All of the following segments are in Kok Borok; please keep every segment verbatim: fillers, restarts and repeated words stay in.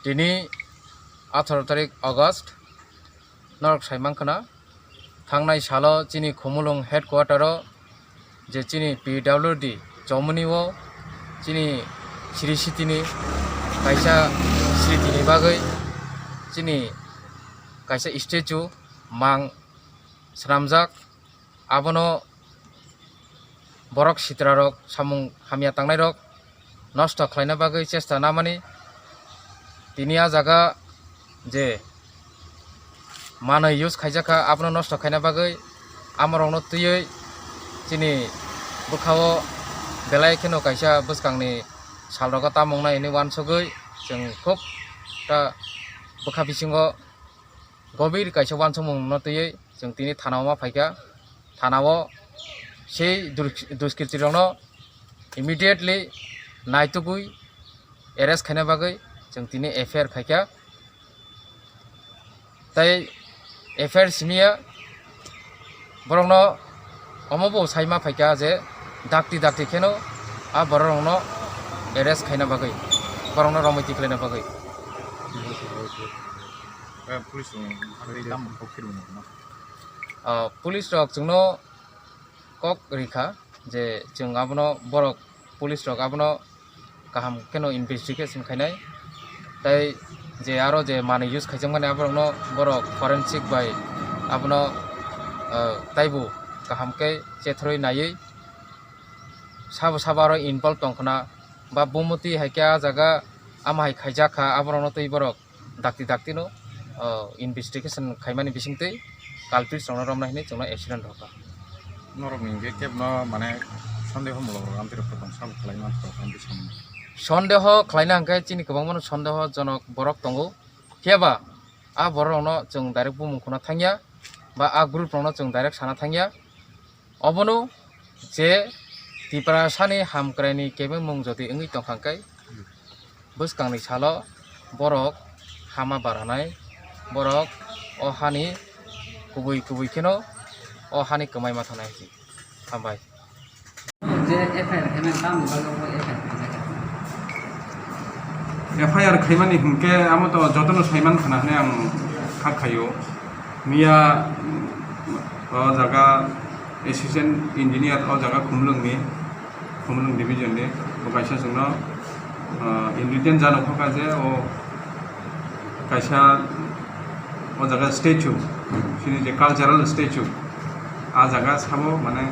Tini atharo tarik August, norok sai mankha na, thangnai salo chini Khumulwng headquarter o je chini P W D chomoni o chini Sri City ni kaisa sriti ni bagwi chini kaisa statue mang swnamjak. Abono borok sitrarok samung hamya tangnairok nosto khlaina bagwi chesta namani. Tini a jaga je manwi use khaijakha, abono nosto khaina bagwi amorokno twiwi chini bwkhao belai kheno kaisa bwskangni salrogo tamung nai hwnwi uansugwi chwng khub ta bwkha bisingo gobir kaisa uansukmungno twiwi chwng tini thanao ma phaikha. Thanao sei dur-, duskritirokno immediately naitugwi arrest khaina bagwi chwng tini F I R khaikha. Tei F I R simiya borokno omo bo sai ma phaikha je dakti dakti kheno a bororokno arrest khaina bagwi, borokno romwi tiklaina bagwi. Eh, police rok tamo kok phirmani no? Ah, police rok chwngno kok rikha je chwng abono borok police rok abono kaham kheno investigation khainai, tei je aro je manwi use khaijakmani aborokno borok forensic bai abono, ah, taibo kaham khe chethrwi naiwi sabo sabo aro involve tongkhna ba bumoti hai khe a jaga ama hai khaijakha aborokno tei borok dakti dakti no, o, investigation khaimani bisingtwi culprits rokno romnai hinwi chwngno accident rwkha. Norok ni hwnkhe kebno mane sondeho mulok rok amtwi rok tong sabo khlai manthok amtwi samani. Sondeho khlaina hwnkhe chini kwbangma no sondeho jonok borok tongo, phiya ba a borok rokno chwng direct bumung khuna thangya ba a group rokno chwng direct sana thangya. Obono je Tiprasani hamkraini kebengmung jodi wngwi tongkha khe, bwskangni salo borok hama baranai, borok o hani kubui kubui kheno o hani kwmai ma thanai hinwi. Hambai. Je F I R khaimani tamni bagwi bo F I R khaijak. F I R khaimani hinkhe amo to jotono saiman khana hinwi ang kha khaio. Miya o jaga assistant engineer o jaga Khumulwngni, Khumulwng division ni bo kaisa chwngno, ah, in written jano kha je o kaisa o jaga statue, chini je cultural statue, a jaga sabo mane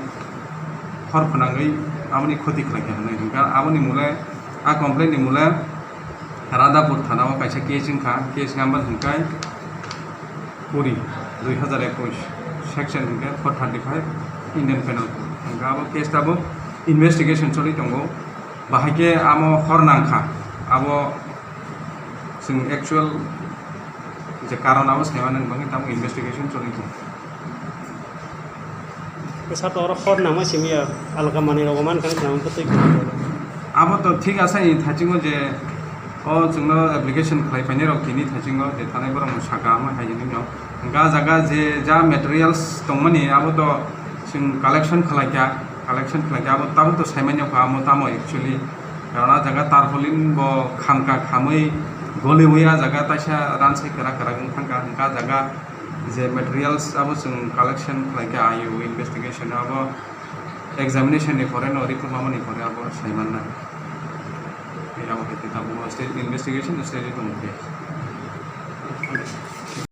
hor phwnangwi aboni khoti khlaikha hinwi hinkha. Aboni mole, a complaint ni mole Radhapur thana o kaisa case wngkha, case number hinkhe kuri, dui hazar ekush, section hinkhe four thirty five Indian Penal Code. Hinkhe abo case tabuk investigation choli tongo. Bahai khe amo hor nangkha, abo chwng actual je karon abo saimani bagwi tamo investigation choli tongo. Bwsa to oro hor nangma simi ya, alka manwi rok mankha khna twi. Abo to thik asa ni thachingo je o chwngno application khlai painai rok tini thachingo je thanai borok no saka amo hai hinwi no. Hwnkhe ah jaga je ja materials tongmani abo to chwng collection khlai kha, collection khlai kha abo tabuk to saimanya kha amo tamo actually. Karon ah jaga tarpaulin bo khamka khamwi goliwi ah jaga taisa ransai kwrak kwrak wng thangkha, hwnkhe ah jaga je materials abo chwng collection khlai kha I O investigation abo examination ni pore no report mamani pore abo saimannai. Abo hai khe tabuk stage investigation stage tongkhe.